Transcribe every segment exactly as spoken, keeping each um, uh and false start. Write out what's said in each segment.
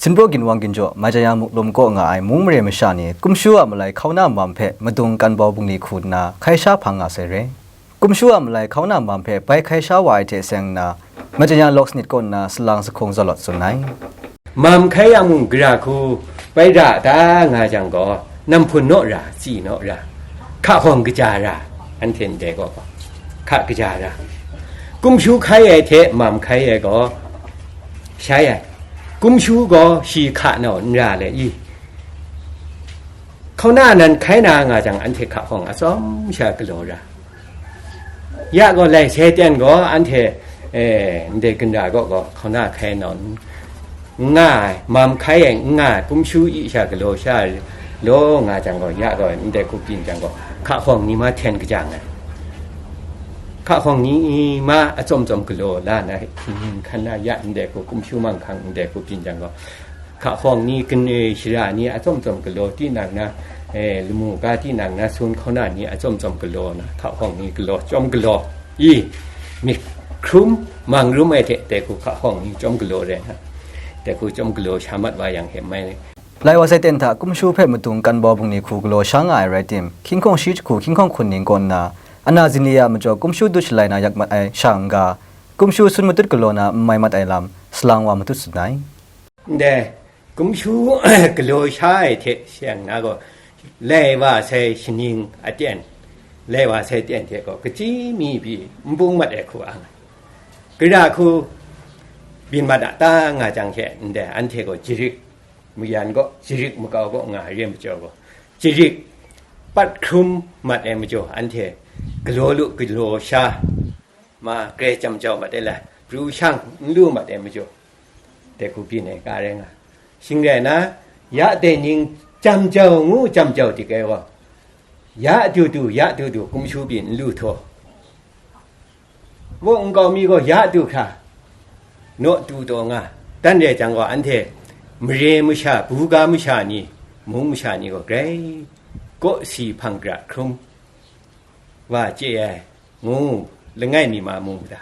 Npraw ginwang ginjaw, Maitaya Muklum kaw nga ai mung mare masha ni, kumshu a malai hkauna mam hpe madung kanbau bungli hku nna hkai sha hpang nga sai re. Kumshu a malai hkauna mam hpe bai hkai sha wa ai hte seng nna, Maitaya Lawk Sanit kaw nna salang sahkung zaw lawt tsun ai. Mam hkai yang mung, gara hku bai ra ta nga jang gaw, nam hpun naw ra, tsi naw ra, hka hkawng kaja ra, anhte ndai gaw, hka kaja ra. Kumshu hkai ai hte mam hkai ai gaw, shai ai. Kumshu gaw shi hka nau n ra le i? Hkauna nan hkai na nga jang, anhte hka hkawng atsawm sha galaw ra. Ya gaw, lai sai ten gaw, anhte, eh, ndai ginra gaw gaw, hkauna hkai nau n nga ai, mam hkai ai n nga ai, kumshu i sha galaw sha law nga jang gaw, ya gaw, ndai hku byin jang gaw, hka hkawng ni ma hten kajang ai. Hka hkawng ni ma atsawm tsawm galaw la na, hpyi hkan na ya ndai hku, kumshu manghkang ndai hku byin jang gaw, hka hkawng ni, kane shara ni atsawm tsawm galaw, tinang na, eh, lamu ga tinang na, sun hkauna ni atsawm tsawm galaw na, hka hkawng ni galaw, chyawm galaw i, myit hkrum mang rum ai hte, dai hku hka hkawng ni chyawm galaw rai na, dai hku chyawm galaw sha mat wa yang hte mai. Lai wa sai ten hta kumshu hpe madung kanbau bungli hku galaw sha nga ai rai tim, hkying hkawng shi jahku hkying hkawng hkun ning kaw nna, ana zinli a majaw kumshu dut shalai na yak mat ai sha n-ga, kumshu sun matut galaw na n mai mat ai lam, salang wa matut tsun ai. Ndai, kumshu galaw sha ai hte seng na gaw, lai wa sai shaning aten, lai wa sai ten hte gaw, kachyi mi pyi n bung mat ai hku ang ai. Gara hku byin mat a ta nga jang hte, ndai, anhte gaw jarik, mayan gaw, jarik makau gaw nga re majaw gaw, jarik pat hkrum mat ai majaw, anhte galaw lu galaw sha, ma grai jam jau mat ai lai, pru shang n lu mat ai majaw, dai hku byin ai ka rai nga. Shing rai na, ya dai ning jam jau ngu jam jau dik ai gaw, ya du du, ya du du, kumshu byin n lu htaw, wok nkau mi gaw ya du hkra, naw du taw nga. Dan rai jang gaw, anhte mare masha, buga masha ni, mung masha ni gaw grai kaw si hpang gara hkrum wa chye ai, ngu langai mi ma mu mada.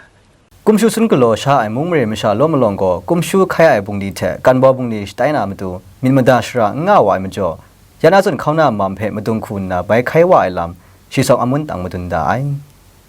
Kumshu sun galaw sha ai mung mare masha law malawng gaw, kumshu hkai ai bungli hte kanbau bungli shatai na matu, myit mada shara n nga wa ai majaw, ya na zawn hkauna mam hpe madung hku nna bai hkai wa ai lam, shi sawk amun tang madun da ai.